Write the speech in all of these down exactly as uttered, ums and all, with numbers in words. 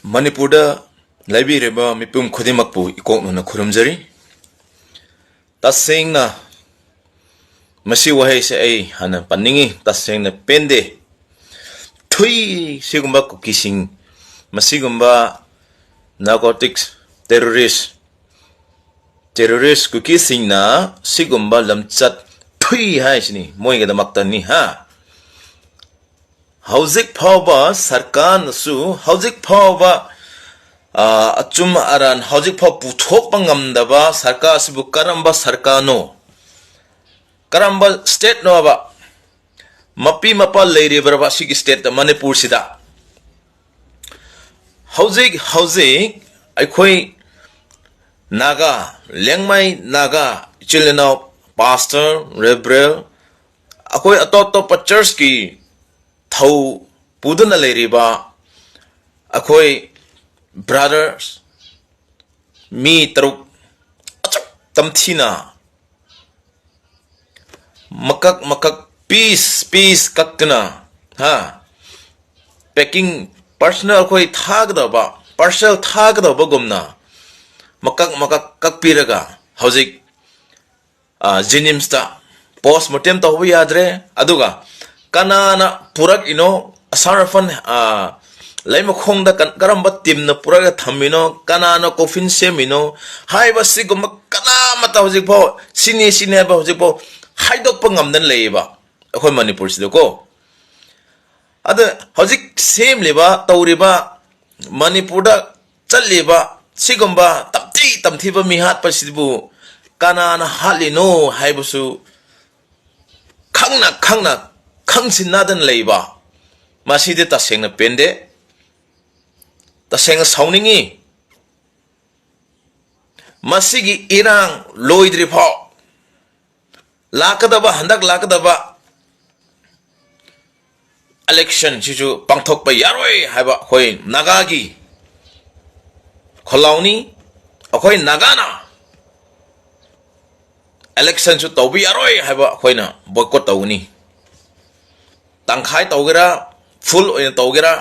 ꯃꯅꯤꯄꯨꯔꯗ ꯂꯩꯕꯤꯔꯤꯕ ꯃꯤꯄꯨꯝ ꯈꯨꯗꯤꯡꯃꯛꯄꯨ ꯏꯀꯣꯛꯅꯅ ꯈꯨꯔꯨꯝꯖꯔꯤ꯫ ꯇꯁꯦꯡꯅ ꯃꯁꯤ ꯋꯥꯍꯩꯁꯦ ꯑꯩ ꯍꯥꯟꯅ ꯄꯟꯅꯤꯡꯉꯤ, ꯇꯁꯦꯡꯅ ꯄꯦꯟꯗꯦ꯫ ꯊꯨꯏ, ꯁꯤꯒꯨꯝꯕ ꯀꯨꯀꯤꯁꯤꯡ, ꯃꯁꯤꯒꯨꯝꯕ narcotics terrorist, terrorist ꯀꯨꯀꯤꯁꯤꯡꯅ ꯁꯤꯒꯨꯝꯕ ꯂꯝꯆꯠ ꯊꯨꯏ ꯍꯥꯏꯁꯤꯅꯤ ꯃꯣꯏꯒꯤꯗꯃꯛꯇꯅꯤ ꯍꯥ꯫ ꯍꯧꯖꯤꯛ ꯐꯥꯎꯕ ꯁꯔꯀꯥꯔꯅꯁꯨ, ꯍꯧꯖꯤꯛ ꯐꯥꯎꯕ, ꯑ, ꯑꯆꯨꯝ ꯑꯔꯥꯟ ꯍꯧꯖꯤꯛ ꯐꯥꯎ ꯄꯨꯊꯣꯛꯄ ꯉꯝꯗꯕ ꯁꯔꯀꯥꯔꯁꯤꯕꯨ ꯀꯔꯝꯕ ꯁꯔꯀꯥꯔꯅꯣ? ꯀꯔꯝꯕ stateꯅꯣꯕ? ꯃꯄꯤ ꯃꯄꯥ ꯂꯩꯔꯤꯕ꯭ꯔꯕ ꯁꯤꯒꯤ stateꯇ, ꯃꯅꯤꯄꯨꯔꯁꯤꯗ? ꯍꯧꯖꯤꯛ, ꯍꯧꯖꯤꯛ ꯑꯩꯈꯣꯏ ꯅꯥꯒꯥ, ꯂꯦꯡꯃꯥꯏ ꯅꯥꯒꯥ ꯏꯆꯤꯜ ꯏꯅꯥꯎ, pastor, reverend, ꯑꯩꯈꯣꯏ ꯑꯇꯣꯞ ꯑꯇꯣꯞꯄ churchꯀꯤ ꯊꯧ ꯄꯨꯗꯨꯅ ꯂꯩꯔꯤꯕ ꯑꯩꯈꯣꯏ brothers ꯃꯤ ꯇꯔꯨꯛ ꯑꯆꯧ ꯇꯝꯊꯤꯅ ꯃꯀꯛ ꯃꯀꯛ, piece piece ꯀꯛꯇꯨꯅ, ꯍꯥ, packing, personal ꯑꯩꯈꯣꯏ ꯊꯥꯒꯗꯕ, parcel ꯊꯥꯒꯗꯕꯒꯨꯝꯅ ꯃꯀꯛ ꯃꯀꯛ ꯀꯛꯄꯤꯔꯒ ꯍꯧꯖꯤꯛ, ꯑ, JNIMSꯇ post mortem ꯇꯧꯕ ꯌꯥꯗ꯭ꯔꯦ꯫ ꯑꯗꯨꯒ ꯀꯅꯥꯅ ꯄꯨꯔꯛꯏꯅꯣ, ꯑꯁꯥꯝ ꯔꯥꯏꯐꯜ, ꯑ, ꯂꯩꯃꯈꯣꯡꯗ ꯀ-, ꯀꯔꯝꯕ teamꯅ ꯄꯨꯔꯛꯑꯒ ꯊꯝꯃꯤꯅꯣ, ꯀꯅꯥꯅ coffin ꯁꯦꯝꯃꯤꯅꯣ ꯍꯥꯏꯕ ꯁꯤꯒꯨꯝꯕ ꯀꯅꯥꯃꯠꯇ ꯍꯧꯖꯤꯛꯐꯥꯎ ꯁꯤꯅꯤ ꯁꯤꯅꯤ ꯍꯥꯏꯕ ꯍꯧꯖꯤꯛꯐꯥꯎ ꯍꯥꯏꯗꯣꯛꯄ ꯉꯝꯗꯅ ꯂꯩꯌꯦꯕ ꯑꯩꯈꯣꯏ ꯃꯅꯤꯄꯨꯔꯁꯤꯗꯀꯣ꯫ ꯑꯗ ꯍꯧꯖꯤꯛ ꯁꯦꯝꯂꯤꯕ, ꯇꯧꯔꯤꯕ, ꯃꯅꯤꯄꯨꯔꯗ ꯆꯠꯂꯤꯕ ꯁꯤꯒꯨꯝꯕ ꯇꯝꯊꯤ ꯇꯝꯊꯤꯕ ꯃꯤꯍꯥꯠꯄꯁꯤꯕꯨ ꯀꯅꯥꯅ ꯍꯥꯠꯂꯤꯅꯣ ꯍꯥꯏꯕꯁꯨ ꯈꯪꯅ ꯈꯪꯅ ꯈꯪꯁꯤꯟꯅꯗꯅ ꯂꯩꯕ, ꯃꯁꯤꯗꯤ ꯇꯁꯦꯡꯅ ꯄꯦꯟꯗꯦ, ꯇꯁꯦꯡꯅ ꯁꯥꯎꯅꯤꯡꯉꯤ꯫ ꯃꯁꯤꯒꯤ ꯏꯔꯥꯡ ꯂꯣꯏꯗ꯭ꯔꯤ ꯐꯥꯎ, ꯂꯥꯛꯀꯗꯕ, ꯍꯟꯗꯛ ꯂꯥꯛꯀꯗꯕ election ꯁꯤꯁꯨ ꯄꯥꯡꯊꯣꯛꯄ ꯌꯥꯔꯣꯏ ꯍꯥꯏꯕ ꯑꯩꯈꯣꯏ ꯅꯥꯒꯥꯒꯤ ꯈꯣꯜꯂꯥꯎꯅꯤ꯫ ꯑꯩꯈꯣꯏ ꯅꯥꯒꯥꯅ election ꯁꯨ ꯇꯧꯕ ꯌꯥꯔꯣꯏ ꯍꯥꯏꯕ ꯑꯩꯈꯣꯏꯅ boycott ꯇꯧꯒꯅꯤ꯫ ꯇꯪꯈꯥꯏ ꯇꯧꯒꯦꯔꯥ, full ꯑꯣꯏꯅ ꯇꯧꯒꯦꯔꯥ,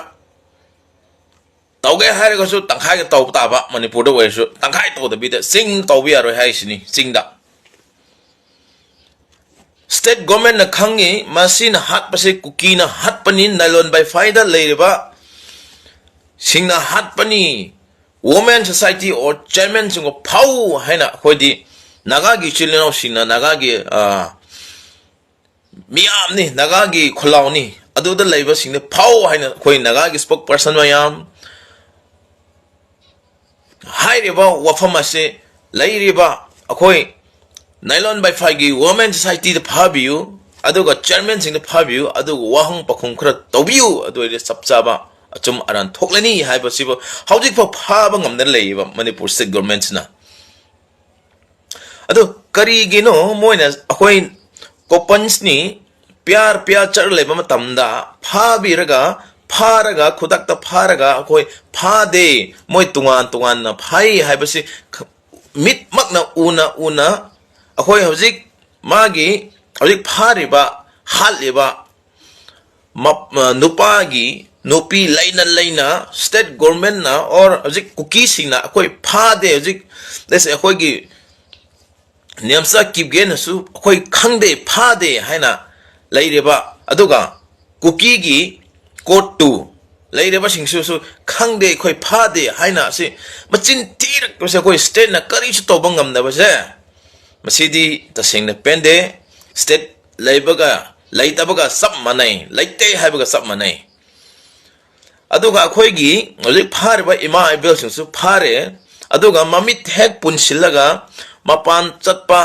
ꯇꯧꯒꯦ ꯍꯥꯏꯔꯒꯁꯨ ꯇꯪꯈꯥꯏꯒ ꯇꯧꯕ ꯇꯥꯕ, ꯃꯅꯤꯄꯨꯔꯗ ꯑꯣꯏꯔꯁꯨ ꯇꯪꯈꯥꯏ ꯇꯧꯗꯕꯤꯗ ꯆꯤꯡ ꯇꯧꯕ ꯌꯥꯔꯣꯏ ꯍꯥꯏꯁꯤꯅꯤ, ꯆꯤꯡꯗ꯫ State governmentꯅ ꯈꯪꯉꯤ ꯃꯁꯤꯅ ꯍꯥꯠꯄꯁꯦ, ꯀꯨꯀꯤꯅ ꯍꯥꯠꯄꯅꯤ, ꯅꯥꯏꯂꯣꯟ ꯕꯥꯏꯐꯥꯏꯗ ꯂꯩꯔꯤꯕ ꯁꯤꯡꯅ ꯍꯥꯠꯄꯅꯤ, women society or chairmanꯁꯤꯡꯕꯨ ꯐꯥꯎ ꯍꯥꯏꯅ ꯑꯩꯈꯣꯏꯗꯤ ꯅꯥꯒꯥꯒꯤ ꯏꯆꯤꯜ ꯏꯅꯥꯎꯁꯤꯡꯅ, ꯅꯥꯒꯥꯒꯤ, ꯑ, ꯃꯤꯌꯥꯝꯅꯤ, ꯅꯥꯒꯥꯒꯤ ꯈꯨꯜꯂꯥꯎꯅꯤ, ꯑꯗꯨꯗ ꯂꯩꯕꯁꯤꯡꯗ ꯐꯥꯎ ꯍꯥꯏꯅ ꯑꯩꯈꯣꯏ ꯅꯥꯒꯥꯒꯤ spokesperson ꯃꯌꯥꯝ, ꯍꯥꯏꯔꯤꯕ ꯋꯥꯐꯝ ꯑꯁꯤ ꯂꯩꯔꯤꯕ ꯑꯩꯈꯣꯏ ꯅꯥꯏꯂꯣꯟ ꯕꯥꯏꯐꯥꯏꯒꯤ women societyꯗ ꯐꯥꯕꯤꯌꯨ, ꯑꯗꯨꯒ chairmanꯁꯤꯡꯗ ꯐꯥꯕꯤꯌꯨ, ꯑꯗꯨꯒ ꯋꯥꯍꯪ ꯄꯥꯎꯈꯨꯝ ꯈꯔ ꯇꯧꯕꯤꯌꯨ, ꯑꯗꯨ ꯑꯣꯏꯔꯗꯤ ꯆꯞ ꯆꯥꯕ ꯑꯆꯨꯝ ꯑꯔꯥꯟ ꯊꯣꯛꯂꯅꯤ ꯍꯥꯏꯕꯁꯤꯕꯨ ꯍꯧꯖꯤꯛꯐꯥꯎ ꯐꯥꯕ ꯉꯝꯗꯅ ꯂꯩꯔꯤꯕ ꯃꯅꯤꯄꯨꯔ state governmentꯁꯤꯅ꯫ ꯑꯗꯨ ꯀꯔꯤꯒꯤꯅꯣ ꯃꯣꯏꯅ ꯑꯩꯈꯣꯏ couponsꯅꯤ, ꯄꯤꯌꯥꯔ ꯄꯤꯌꯥꯔ ꯆꯠꯂ ꯂꯩꯕ ꯃꯇꯝꯗ ꯐꯥꯕꯤꯔꯒ, ꯐꯥꯔꯒ, ꯈꯨꯗꯛꯇ ꯐꯥꯔꯒ ꯑꯩꯈꯣꯏ ꯐꯥꯗꯦ, ꯃꯣꯏ ꯇꯣꯉꯥꯟ ꯇꯣꯉꯥꯟꯅ ꯐꯥꯏ ꯍꯥꯏꯕꯁꯤ ꯈ-, ꯃꯤꯠꯃꯛꯅ ꯎꯅ ꯎꯅ ꯑꯩꯈꯣꯏ ꯍꯧꯖꯤꯛ ꯃꯥꯒꯤ ꯍꯧꯖꯤꯛ ꯐꯥꯔꯤꯕ, ꯍꯥꯠꯂꯤꯕ ꯃ-, ꯃ-, ꯅꯨꯄꯥꯒꯤ, ꯅꯨꯄꯤ ꯂꯩꯅ ꯂꯩꯅ state governmentꯅ or ꯍꯧꯖꯤꯛ ꯀꯨꯀꯤꯁꯤꯡꯅ ꯑꯩꯈꯣꯏ ꯐꯥꯗꯦ, ꯍꯧꯖꯤꯛ let's say ꯑꯩꯈꯣꯏꯒꯤ ꯅꯦꯝꯆꯥ ꯀꯤꯞꯒꯦꯅꯁꯨ ꯑꯩꯈꯣꯏ ꯈꯪꯗꯦ, ꯐꯥꯗꯦ ꯍꯥꯏꯅ ꯂꯩꯔꯤꯕ, ꯑꯗꯨꯒ ꯀꯨꯀꯤꯒꯤ courtꯇꯨ ꯂꯩꯔꯤꯕꯁꯤꯡꯁꯤꯁꯨ ꯈꯪꯗꯦ, ꯑꯩꯈꯣꯏ ꯐꯥꯗꯦ ꯍꯥꯏꯅ ꯑꯁꯤ ꯃꯆꯤꯟ ꯊꯤꯔꯛꯄꯁꯦ ꯑꯩꯈꯣꯏ stateꯅ ꯀꯔꯤꯁꯨ ꯇꯧꯕ ꯉꯝꯗꯕꯁꯦ, ꯃꯁꯤꯗꯤ ꯇꯁꯦꯡꯅ ꯄꯦꯟꯗꯦ꯫ State ꯂꯩꯕꯒ ꯂꯩꯇꯕꯒ ꯆꯞ ꯃꯥꯟꯅꯩ, ꯂꯩꯇꯦ ꯍꯥꯏꯕꯒ ꯆꯞ ꯃꯥꯟꯅꯩ꯫ ꯑꯗꯨꯒ ꯑꯩꯈꯣꯏꯒꯤ ꯍꯧꯖꯤꯛ ꯐꯥꯔꯤꯕ ꯏꯃꯥ ꯏꯕꯦꯜꯁꯤꯡꯁꯨ ꯐꯥꯔꯦ, ꯑꯗꯨꯒ ꯃꯃꯤꯠ ꯍꯦꯛ ꯄꯨꯟꯁꯤꯜꯂꯒ ꯃꯄꯥꯟ ꯆꯠꯄ,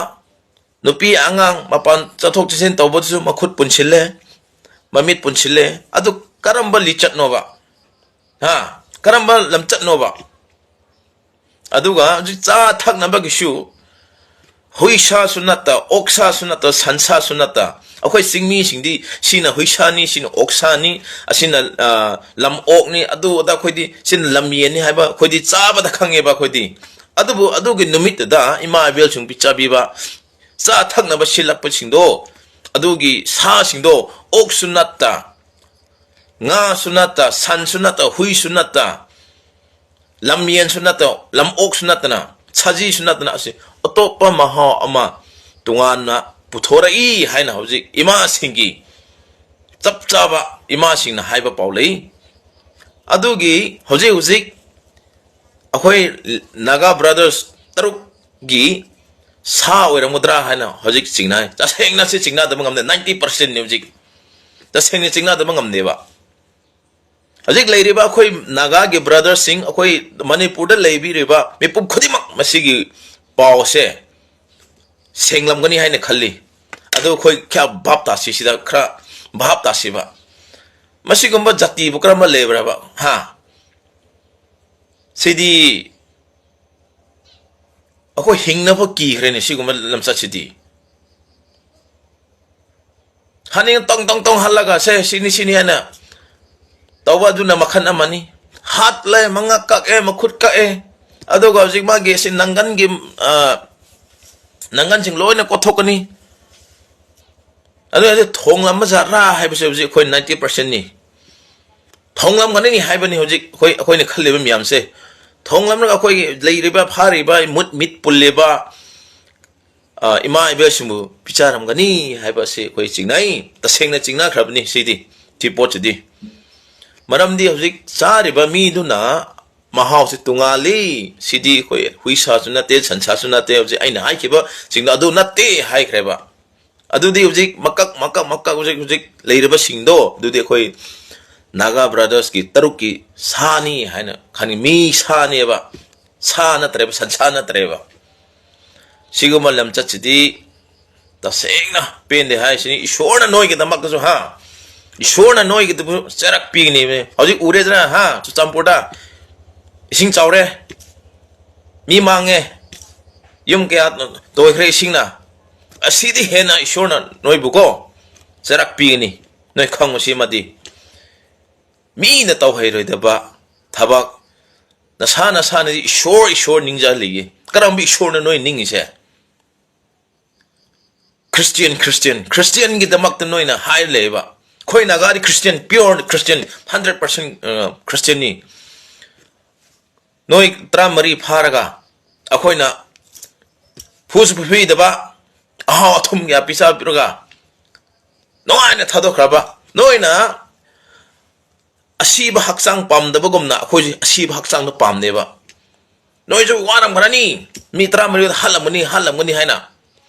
ꯅꯨꯄꯤ ꯑꯉꯥꯡ ꯃꯄꯥꯟ ꯆꯠꯊꯣꯛ ꯆꯠꯁꯤꯟ ꯇꯧꯕꯗꯨꯁꯨ ꯃꯈꯨꯠ ꯄꯨꯟꯁꯤꯜꯂꯦ, ꯃꯃꯤꯠ ꯄꯨꯟꯁꯤꯜꯂꯦ꯫ ꯑꯗꯨ ꯀꯔꯝꯕ ꯂꯤꯆꯠꯅꯣꯕ? ꯍꯥ? ꯀꯔꯝꯕ ꯂꯝꯆꯠꯅꯣꯕ? ꯑꯗꯨꯒ ꯍꯧꯖꯤꯛ ꯆꯥ ꯊꯛꯅꯕꯒꯤꯁꯨ ꯍꯨꯏ ꯁꯥꯁꯨ ꯅꯠꯇ, ꯑꯣꯛ ꯁꯥꯁꯨ ꯅꯠꯇ, ꯁꯟ ꯁꯥꯁꯨ ꯅꯠꯇ, ꯑꯩꯈꯣꯏ ꯆꯤꯡꯃꯤꯁꯤꯡꯗꯤ ꯁꯤꯅ ꯍꯨꯏ ꯁꯥꯅꯤ, ꯁꯤꯅ ꯑꯣꯛ ꯁꯥꯅꯤ, ꯑꯁꯤꯅ, ꯑ, ꯂꯝ ꯑꯣꯛꯅꯤ, ꯑꯗꯨ ꯑꯗ ꯑꯩꯈꯣꯏꯗꯤ ꯁꯤꯅ ꯂꯝ ꯌꯦꯟꯅꯤ ꯍꯥꯏꯕ ꯑꯩꯈꯣꯏꯗꯤ ꯆꯥꯕꯗ ꯈꯪꯉꯦꯕ ꯑꯩꯈꯣꯏꯗꯤ꯫ ꯑꯗꯨꯕꯨ ꯑꯗꯨꯒꯤ ꯅꯨꯃꯤꯠꯇꯨꯗ ꯏꯃꯥ ꯏꯕꯦꯜꯁꯤꯡ ꯄꯤꯖꯕꯤꯕ ꯆꯥ ꯊꯛꯅꯕ ꯁꯤꯜꯂꯛꯄꯁꯤꯡꯗꯣ, ꯑꯗꯨꯒꯤ ꯁꯥꯁꯤꯡꯗꯣ ꯑꯣꯛꯁꯨ ꯅꯠꯇ, ꯉꯥꯁꯨ ꯅꯠꯇ, ꯁꯟꯁꯨ ꯅꯠꯇ, ꯍꯨꯏꯁꯨ ꯅꯠꯇ, ꯂꯝꯌꯦꯟꯁꯨ ꯅꯠꯇ, ꯂꯝꯑꯣꯛꯁꯨ ꯅꯠꯇꯅ, ꯁꯖꯤꯁꯨ ꯅꯠꯇꯅ, ꯑꯁꯤ ꯑꯇꯣꯞꯄ ꯃꯍꯥꯎ ꯑꯃ ꯇꯣꯉꯥꯟꯅ ꯄꯨꯊꯣꯔꯛꯏ ꯍꯥꯏꯅ ꯍꯧꯖꯤꯛ ꯏꯃꯥꯁꯤꯡꯒꯤ ꯆꯞ ꯆꯥꯕ ꯏꯃꯥꯁꯤꯡꯅ ꯍꯥꯏꯕ ꯄꯥꯎ ꯂꯩ꯫ ꯑꯗꯨꯒꯤ ꯍꯧꯖꯤꯛ ꯍꯧꯖꯤꯛ ꯑꯩꯈꯣꯏ ꯅꯥꯒꯥ ꯕ꯭ꯔꯗꯔꯁ ꯇꯔꯨꯛꯀꯤ ꯁꯥ ꯑꯣꯏꯔꯝꯒꯗ꯭ꯔꯥ ꯍꯥꯏꯅ ꯍꯧꯖꯤꯛ ꯆꯤꯡꯅꯩ꯫ ꯇꯁꯦꯡꯅ ꯁꯤ ꯆꯤꯡꯅꯗꯕ ꯉꯝꯗꯦ꯫ ꯅꯥꯏꯟꯇꯤ ꯄꯥꯔꯁꯦꯟꯅꯤ ꯍꯧꯖꯤꯛ꯫ ꯇꯁꯦꯡꯅ ꯆꯤꯡꯅꯗꯕ ꯉꯝꯗꯦꯕ꯫ ꯍꯧꯖꯤꯛ ꯂꯩꯔꯤꯕ ꯑꯩꯈꯣꯏ ꯅꯥꯒꯥꯒꯤ ꯕ꯭ꯔꯗꯔꯁꯤꯡ, ꯑꯩꯈꯣꯏ ꯃꯅꯤꯄꯨꯔꯗ ꯂꯩꯕꯤꯔꯤꯕ ꯃꯤꯄꯨꯝ ꯈꯨꯗꯤꯡꯃꯛ ꯃꯁꯤꯒꯤ ꯄꯥꯎꯁꯦ ꯁꯦꯡꯂꯝꯒꯅꯤ ꯍꯥꯏꯅ ꯈꯜꯂꯤ꯫ ꯑꯗꯨ ꯑꯩꯈꯣꯏ ꯈꯔ ꯚꯥꯞ ꯇꯥꯁꯤ, ꯁꯤꯗ ꯈꯔ ꯚꯥꯞ ꯇꯥꯁꯤꯕ꯫ ꯃꯁꯤꯒꯨꯝꯕ ꯖꯥꯇꯤꯕꯨ ꯀꯔꯝꯕ ꯂꯩꯕ꯭ꯔꯕ? ꯍꯥ? ꯁꯤꯗꯤ ꯑꯩꯈꯣꯏ ꯍꯤꯡꯅꯕ ꯀꯤꯈ꯭ꯔꯦꯅꯦ, ꯁꯤꯒꯨꯝꯕ ꯂꯝꯆꯠꯁꯤꯗꯤ꯫ ꯍꯥꯅꯤꯡ ꯇꯣꯡ ꯇꯣꯡ ꯇꯣꯡ ꯍꯜꯂꯒ, "ꯁꯦ, ꯁꯤꯅꯤ, ꯁꯤꯅꯤ" ꯍꯥꯏꯅ ꯇꯧꯕ, ꯑꯗꯨꯅ ꯃꯈꯜ ꯑꯃꯅꯤ꯫ ꯍꯥꯠꯂꯦ, ꯃꯉꯛ ꯀꯛꯑꯦ, ꯃꯈꯨꯠ ꯀꯛꯑꯦ, ꯑꯗꯨꯒ ꯍꯧꯖꯤꯛ ꯃꯥꯒꯤ ꯁꯤ ꯅꯪꯒꯟꯒꯤ, ꯑ, ꯅꯪꯒꯟꯁꯤꯡ ꯂꯣꯏꯅ ꯀꯣꯠꯊꯣꯛꯀꯅꯤ꯫ ꯑꯗꯨ ꯑꯣꯏꯔꯗꯤ ꯊꯣꯡꯂꯝꯕ ꯖꯥꯠꯔꯥ ꯍꯥꯏꯕꯁꯦ ꯍꯧꯖꯤꯛ ꯑꯩꯈꯣꯏ ꯅꯥꯏꯟꯇꯤ ꯄꯥꯔꯁꯦꯟꯅꯤ꯫ ꯊꯣꯡꯂꯝꯒꯅꯤ ꯍꯥꯏꯕꯅꯤ ꯍꯧꯖꯤꯛ ꯑꯩꯈꯣꯏ, ꯑꯩꯈꯣꯏꯅ ꯈꯜꯂꯤꯕ ꯃꯌꯥꯝꯁꯦ꯫ ꯊꯣꯡꯂꯝꯂꯒ ꯑꯩꯈꯣꯏꯒꯤ ꯂꯩꯔꯤꯕ, ꯐꯥꯔꯤꯕ, ꯃꯨꯠ ꯃꯤꯠ ꯄꯨꯜꯂꯤꯕ, ꯑ, ꯏꯃꯥ ꯏꯕꯦꯜꯁꯤꯡꯕꯨ ꯄꯤꯖꯔꯝꯒꯅꯤ ꯍꯥꯏꯕ ꯑꯁꯤ ꯑꯩꯈꯣꯏ ꯆꯤꯡꯅꯩ꯫ ꯇꯁꯦꯡꯅ ꯆꯤꯡꯅꯈ꯭ꯔꯕꯅꯤ ꯁꯤꯗꯤ, ꯁꯤ ꯄꯣꯠꯁꯤꯗꯤ꯫ ꯃꯔꯝꯗꯤ ꯍꯧꯖꯤꯛ ꯆꯥꯔꯤꯕ ꯃꯤꯗꯨꯅ ꯃꯍꯥꯎꯁꯤ ꯇꯣꯉꯥꯜꯂꯤ꯫ ꯁꯤꯗꯤ ꯑꯩꯈꯣꯏ ꯍꯨꯏ ꯁꯥꯁꯨ ꯅꯠꯇꯦ, ꯁꯟꯁꯥꯁꯨ ꯅꯠꯇꯦ, ꯍꯧꯖꯤꯛ ꯑꯩꯅ ꯍꯥꯏꯈꯤꯕꯁꯤꯡꯗꯣ ꯑꯗꯨ ꯅꯠꯇꯦ ꯍꯥꯏꯈ꯭ꯔꯦꯕ꯫ ꯑꯗꯨꯗꯤ ꯍꯧꯖꯤꯛ ꯃꯀꯛ, ꯃꯀꯛ, ꯃꯀꯛ, ꯍꯧꯖꯤꯛ, ꯍꯧꯖꯤꯛ ꯂꯩꯔꯤꯕꯁꯤꯡꯗꯣ, ꯑꯗꯨꯗꯤ ꯑꯩꯈꯣꯏ ꯅꯥꯒꯥ ꯕ꯭ꯔꯗꯔꯁꯀꯤ ꯇꯔꯨꯛꯀꯤ ꯁꯥꯅꯤ ꯍꯥꯏꯅ ꯈꯟꯅꯤ꯫ ꯃꯤ ꯁꯥꯅꯦꯕ, ꯁꯥ ꯅꯠꯇ꯭ꯔꯦꯕ, ꯁꯟꯁꯥ ꯅꯠꯇ꯭ꯔꯦꯕ꯫ ꯁꯤꯒꯨꯝꯕ ꯂꯝꯆꯠꯁꯤꯗꯤ ꯇꯁꯦꯡꯅ ꯄꯦꯟꯗꯦ ꯍꯥꯏꯁꯤꯅꯤ꯫ ꯏꯁꯣꯔꯅ ꯅꯣꯏꯒꯤꯗꯃꯛꯇꯁꯨ, ꯍꯥ, ꯏꯁꯣꯔꯅ ꯅꯣꯏꯒꯤꯗꯕꯨ ꯆꯩꯔꯛ ꯄꯤꯒꯅꯤ꯫ ꯍꯧꯖꯤꯛ ꯎꯔꯦꯗꯅ, ꯍꯥ, ꯆꯨꯔꯆꯥꯟꯄꯨꯔꯗ ꯏꯁꯤꯡ ꯆꯥꯎꯔꯦ, ꯃꯤ ꯃꯥꯡꯉꯦ, ꯌꯨꯝ ꯀꯌꯥ ꯇꯣꯏꯈ꯭ꯔꯦ ꯏꯁꯤꯡꯅ꯫ ꯑꯁꯤꯗꯤ ꯍꯦꯟꯅ ꯏꯁꯣꯔꯅ ꯅꯣꯏꯕꯨꯀꯣ ꯆꯩꯔꯛ ꯄꯤꯒꯅꯤ, ꯅꯣꯏ ꯈꯪꯉꯨ ꯁꯤꯃꯗꯤ꯫ ꯃꯤꯅ ꯇꯧꯍꯩꯔꯣꯏꯗꯕ ꯊꯕꯛ, ꯅꯁꯥ ꯅꯁꯥꯅꯗꯤ ꯏꯁꯣꯔ, ꯏꯁꯣꯔ ꯅꯤꯡꯖꯍꯜꯂꯤꯌꯦ꯫ ꯀꯔꯝꯕ ꯏꯁꯣꯔꯅ ꯅꯣꯏ ꯅꯤꯡꯉꯤꯁꯦ? ꯈ꯭ꯔꯤꯁꯇꯤꯌꯟ, ꯈ꯭ꯔꯤꯁꯇꯤꯌꯟ, ꯈ꯭ꯔꯤꯁꯇꯤꯌꯟꯒꯤꯗꯃꯛꯇ ꯅꯣꯏꯅ ꯍꯥꯏꯔ ꯂꯩꯌꯦꯕ꯫ ꯑꯩꯈꯣꯏ ꯅꯥꯒꯥꯗꯤ Christian, pure Christian, hundred percent, ꯑ, ꯈ꯭ꯔꯤꯁꯇꯤꯌꯟꯅꯤ꯫ ꯅꯣꯏ ꯇꯔꯥꯃꯔꯤ ꯐꯥꯔꯒ ꯑꯩꯈꯣꯏꯅ ꯐꯨꯁꯨ ꯐꯨꯕꯤꯗꯕ, ꯑꯍꯥꯎ ꯑꯊꯨꯝ ꯀꯌꯥ ꯄꯤꯖꯕꯤꯔꯒ ꯅꯨꯡꯉꯥꯏꯅ ꯊꯥꯗꯣꯛꯈ꯭ꯔꯕ, ꯅꯣꯏꯅ ꯑꯁꯤꯕ ꯍꯛꯆꯥꯡ ꯄꯥꯝꯗꯕꯒꯨꯝꯅ ꯑꯩꯈꯣꯏꯁꯨ ꯑꯁꯤꯕ ꯍꯛꯆꯥꯡꯗꯣ ꯄꯥꯝꯗꯦꯕ꯫ ꯅꯣꯏꯁꯨ ꯋꯥꯔꯝꯈ꯭ꯔꯅꯤ, ꯃꯤ ꯇꯔꯥꯃꯔꯤꯗ ꯍꯥꯠꯂꯝꯒꯅꯤ, ꯍꯥꯠꯂꯝꯒꯅꯤ ꯍꯥꯏꯅ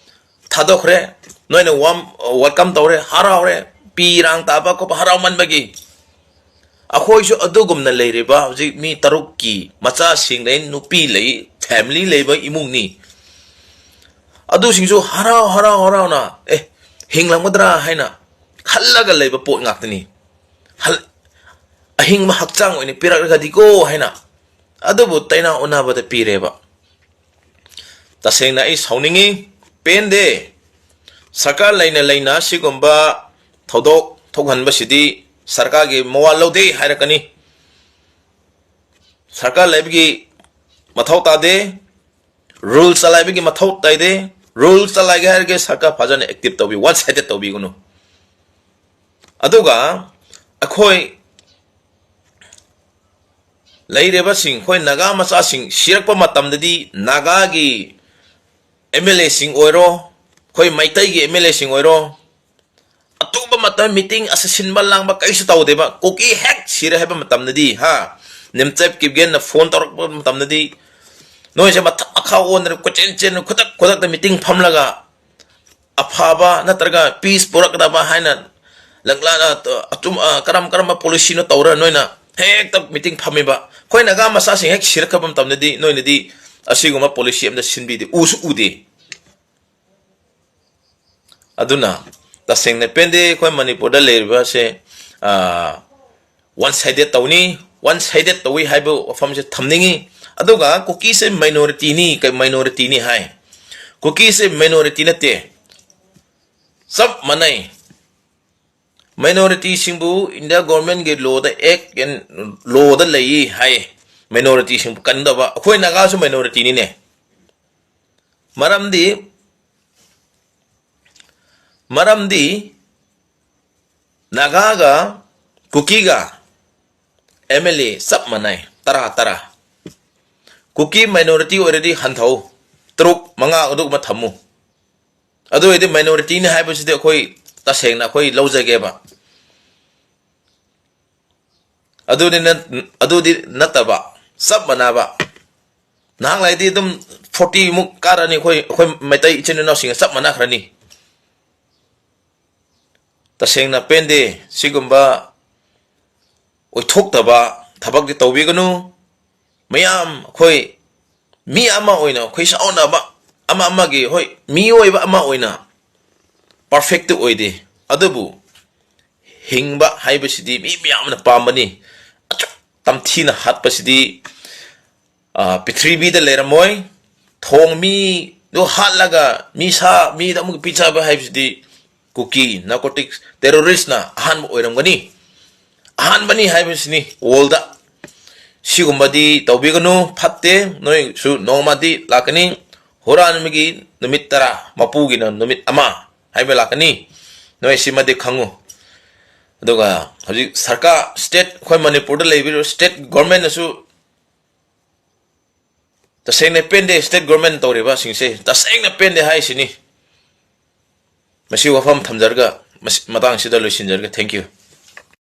ꯊꯥꯗꯣꯛꯈ꯭ꯔꯦ꯫ ꯅꯣꯏꯅ ꯋꯥꯝ, welcome ꯇꯧꯔꯦ, ꯍꯔꯥꯎꯔꯦ, ꯄꯤ ꯏꯔꯥꯡ ꯇꯥꯕ ꯈꯣꯠꯄ ꯍꯔꯥꯎꯃꯟꯕꯒꯤ꯫ ꯑꯩꯈꯣꯏꯁꯨ ꯑꯗꯨꯒꯨꯝꯅ ꯂꯩꯔꯤꯕ ꯍꯧꯖꯤꯛ ꯃꯤ ꯇꯔꯨꯛꯀꯤ ꯃꯆꯥꯁꯤꯡ ꯂꯩ, ꯅꯨꯄꯤ ꯂꯩ, family ꯂꯩꯕ ꯏꯃꯨꯡꯅꯤ꯫ ꯑꯗꯨꯁꯤꯡꯁꯨ ꯍꯔꯥꯎ ꯍꯔꯥꯎ ꯍꯔꯥꯎꯅ ꯑꯦ, ꯍꯤꯡꯂꯝꯒꯗ꯭ꯔꯥ ꯍꯥꯏꯅ ꯈꯜꯂꯒ ꯂꯩꯕ ꯄꯣꯠ ꯉꯥꯛꯇꯅꯤ꯫ ꯍꯜ-, ꯑꯍꯤꯡꯕ ꯍꯛꯆꯥꯡ ꯑꯣꯏꯅ ꯄꯤꯔꯛꯂꯒꯗꯤꯀꯣ ꯍꯥꯏꯅ꯫ ꯑꯗꯨꯕꯨ ꯇꯩꯅ ꯑꯣꯟꯅꯕꯗ ꯄꯤꯔꯦꯕ꯫ ꯇꯁꯦꯡꯅ ꯑꯩ ꯁꯥꯎꯅꯤꯡꯉꯤ, ꯄꯦꯟꯗꯦ꯫ ꯁꯔꯀꯥꯔ ꯂꯩꯅ ꯂꯩꯅ ꯁꯤꯒꯨꯝꯕ ꯊꯧꯗꯣꯛ ꯊꯣꯛꯍꯟꯕꯁꯤꯗꯤ ꯁꯔꯀꯥꯔꯒꯤ ꯃꯋꯥ ꯂꯧꯗꯦ ꯍꯥꯏꯔꯛꯀꯅꯤ꯫ ꯁꯔꯀꯥꯔ ꯂꯩꯕꯒꯤ ꯃꯊꯧ ꯇꯥꯗꯦ, rule ꯆꯂꯥꯏꯕꯒꯤ ꯃꯊꯧ ꯇꯥꯗꯦ꯫ Rule ꯆꯂꯥꯏꯒꯦ ꯍꯥꯏꯔꯒꯦ ꯁꯔꯀꯥꯔ ꯐꯖꯅ active ꯇꯧꯕꯤ, one sided ꯇꯧꯕꯤꯒꯅꯨ꯫ ꯑꯗꯨꯒ ꯑꯩꯈꯣꯏ ꯂꯩꯔꯤꯕꯁꯤꯡ, ꯑꯩꯈꯣꯏ ꯅꯥꯒꯥ ꯃꯆꯥꯁꯤꯡ ꯁꯤꯔꯛꯄ ꯃꯇꯝꯗꯗꯤ ꯅꯥꯒꯥꯒꯤ MLAꯁꯤꯡ ꯑꯣꯏꯔꯣ, ꯑꯩꯈꯣꯏ ꯃꯩꯇꯩꯒꯤ MLAꯁꯤꯡ ꯑꯣꯏꯔꯣ, ꯑꯇꯨꯝꯕ ꯃꯇꯝ meeting ꯑꯁꯤ ꯁꯤꯟꯕ ꯂꯥꯡꯕ ꯀꯩꯁꯨ ꯇꯧꯗꯦꯕ꯫ ꯀꯨꯀꯤ ꯍꯦꯛ ꯁꯤꯔꯦ ꯍꯥꯏꯕ ꯃꯇꯝꯗꯗꯤ, ꯍꯥ, ꯅꯤꯝꯆꯦꯞ ꯀꯤꯞꯒꯦꯟꯅ phone ꯇꯧꯔꯛꯄ ꯃꯇꯝꯗꯗꯤ ꯅꯣꯏꯁꯦ ꯃꯊꯛ ꯃꯈꯥ ꯑꯣꯟꯗꯅ ꯀꯣꯏꯆꯦꯟ ꯆꯦꯟꯗꯅ ꯈꯨꯗꯛ ꯈꯨꯗꯛꯇ meeting ꯐꯝꯂꯒ ꯑꯐꯕ ꯅꯠꯇ꯭ꯔꯒ peace ꯄꯨꯔꯛꯀꯗꯕ ꯍꯥꯏꯅ ꯂꯪꯂꯥꯅ ꯑꯆꯨꯝ-, ꯑ, ꯀꯔꯝ ꯀꯔꯝꯕ policyꯅꯣ ꯇꯧꯔ ꯅꯣꯏꯅ ꯍꯦꯛꯇ meeting ꯐꯝꯃꯤꯕ꯫ ꯑꯩꯈꯣꯏ ꯅꯥꯒꯥ ꯃꯆꯥꯁꯤꯡ ꯍꯦꯛ ꯁꯤꯔꯛꯈ꯭ꯔꯕ ꯃꯇꯝꯗꯗꯤ ꯅꯣꯏꯅꯗꯤ ꯑꯁꯤꯒꯨꯝꯕ policy ꯑꯝꯇ ꯁꯤꯟꯕꯤꯗꯦ, ꯎꯁꯨ ꯎꯗꯦ꯫ ꯑꯗꯨꯅ ꯇꯁꯦꯡꯅ ꯄꯦꯟꯗꯦ꯫ ꯑꯩꯈꯣꯏ ꯃꯅꯤꯄꯨꯔꯗ ꯂꯩꯔꯤꯕꯁꯦ, ꯑ, one sided ꯇꯧꯅꯤ, one sided ꯇꯧꯏ ꯍꯥꯏꯕ ꯋꯥꯐꯝꯁꯦ ꯊꯝꯅꯤꯡꯉꯤ꯫ ꯑꯗꯨꯒ ꯀꯨꯀꯤꯁꯦ minorityꯅꯤ, ꯀꯩ minorityꯅꯤ ꯍꯥꯏ? ꯀꯨꯀꯤꯁꯦ minority ꯅꯠꯇꯦ, ꯆꯞ ꯃꯥꯟꯅꯩ꯫ Minorityꯁꯤꯡꯕꯨ India governmentꯀꯤ lawꯗ, act and lawꯗ ꯂꯩꯌꯦ ꯍꯥꯏ꯫ Minorityꯁꯤꯡꯕꯨ ꯀꯟꯗꯕ꯫ ꯑꯩꯈꯣꯏ ꯅꯥꯒꯥꯁꯨ minorityꯅꯤꯅꯦ꯫ ꯃꯔꯝꯗꯤ, ꯃꯔꯝꯗꯤ ꯅꯥꯒꯥꯒ ꯀꯨꯀꯤꯒ MLA ꯆꯞ ꯃꯥꯟꯅꯩ, ꯇꯔꯥ ꯇꯔꯥ꯫ ꯀꯨꯀꯤ ꯃꯥꯏꯅꯣꯔꯤꯇꯤ ꯑꯣꯏꯔꯗꯤ ꯍꯟꯊꯧ, ꯇꯔꯨꯛ ꯃꯉꯥ ꯑꯗꯨꯒꯨꯝꯕ ꯊꯝꯃꯨ꯫ ꯑꯗꯨ ꯑꯣꯏꯔꯗꯤ ꯃꯥꯏꯅꯣꯔꯤꯇꯤꯅꯤ ꯍꯥꯏꯕꯁꯤꯗꯤ ꯑꯩꯈꯣꯏ ꯇꯁꯦꯡꯅ ꯑꯩꯈꯣꯏ ꯂꯧꯖꯒꯦꯕ꯫ ꯑꯗꯨꯗꯤ ꯅꯠ-, ꯑꯗꯨꯗꯤ ꯅꯠꯇꯕ, ꯆꯞ ꯃꯥꯟꯅꯕ꯫ ꯅꯍꯥꯟꯋꯥꯏꯗꯤ ꯑꯗꯨꯝ ꯐꯣꯔꯇꯤꯃꯨꯛ ꯀꯥꯔꯅꯤ, ꯑꯩꯈꯣꯏ, ꯑꯩꯈꯣꯏ ꯃꯩꯇꯩ ꯏꯆꯤꯟ ꯏꯅꯥꯎꯁꯤꯡꯒ ꯆꯞ ꯃꯥꯟꯅꯈ꯭ꯔꯅꯤ꯫ ꯇꯁꯦꯡꯅ ꯄꯦꯟꯗꯦ꯫ ꯁꯤꯒꯨꯝꯕ ꯑꯣꯏꯊꯣꯛꯇꯕ ꯊꯕꯛꯇꯤ ꯇꯧꯕꯤꯒꯅꯨ꯫ ꯃꯌꯥꯝ ꯑꯩꯈꯣꯏ ꯃꯤ ꯑꯃ ꯑꯣꯏꯅ ꯑꯩꯈꯣꯏ ꯆꯥꯎꯅꯕ, ꯑꯃ ꯑꯃꯒꯤ, ꯍꯣꯏ, ꯃꯤꯑꯣꯏꯕ ꯑꯃ ꯑꯣꯏꯅ ꯄꯔꯐꯦꯛꯇꯤ ꯑꯣꯏꯗꯦ, ꯑꯗꯨꯕꯨ ꯍꯤꯡꯕ ꯍꯥꯏꯕꯁꯤꯗꯤ ꯃꯤ ꯃꯌꯥꯝꯅ ꯄꯥꯝꯕꯅꯤ꯫ ꯑꯁꯨꯛ ꯇꯝꯊꯤꯅ ꯍꯥꯠꯄꯁꯤꯗꯤ, ꯑ, ꯄ꯭ꯔꯤꯊꯤꯕꯤꯗ ꯂꯩꯔꯝꯃꯣꯏ꯫ ꯊꯣꯡ ꯃꯤꯗꯣ ꯍꯥꯠꯂꯒ ꯃꯤ ꯁꯥ ꯃꯤꯗ ꯑꯃꯨꯛ ꯄꯤꯖꯕ ꯍꯥꯏꯕꯁꯤꯗꯤ ꯀꯨꯀꯤ ꯅꯥꯔꯀꯣꯇꯤꯛꯁ ꯇꯦꯔꯣꯔꯤꯁꯅ ꯑꯍꯥꯟꯕ ꯑꯣꯏꯔꯝꯒꯅꯤ꯫ ꯑꯍꯥꯟꯕꯅꯤ ꯍꯥꯏꯕꯁꯤꯅꯤ ꯋꯥꯔꯜꯗ꯫ ꯁꯤꯒꯨꯝꯕꯗꯤ ꯇꯧꯕꯤꯒꯅꯨ, ꯐꯠꯇꯦ꯫ ꯅꯣꯏꯁꯨ ꯅꯣꯡꯃꯗꯤ ꯂꯥꯛꯀꯅꯤ, ꯍꯨꯔꯥꯟꯕꯒꯤ ꯅꯨꯃꯤꯠ ꯇꯔꯥ, ꯃꯄꯨꯒꯤꯅ ꯅꯨꯃꯤꯠ ꯑꯃ ꯍꯥꯏꯕ ꯂꯥꯛꯀꯅꯤ꯫ ꯅꯣꯏ ꯁꯤꯃꯗꯤ ꯈꯪꯉꯨ꯫ ꯑꯗꯨꯒ ꯍꯧꯖꯤꯛ ꯁꯔꯀꯥꯔ, ꯁ꯭ꯇꯦꯠ, ꯑꯩꯈꯣꯏ ꯃꯅꯤꯄꯨꯔꯗ ꯂꯩꯕꯤꯔꯤꯕ ꯁ꯭ꯇꯦꯠ ꯒꯣꯔꯃꯦꯟꯅꯁꯨ ꯇꯁꯦꯡꯅ ꯄꯦꯟꯗꯦ꯫ ꯁ꯭ꯇꯦꯠ ꯒꯣꯔꯃꯦꯟ ꯇꯧꯔꯤꯕꯁꯤꯡꯁꯦ ꯇꯁꯦꯡꯅ ꯄꯦꯟꯗꯦ ꯍꯥꯏꯁꯤꯅꯤ꯫ ꯃꯁꯤ ꯋꯥꯐꯝ ꯊꯝꯖꯔꯒ ꯃꯁꯤ, ꯃꯇꯥꯡꯁꯤꯗ ꯂꯣꯏꯁꯤꯟꯖꯔꯒꯦ꯫ Thank you꯫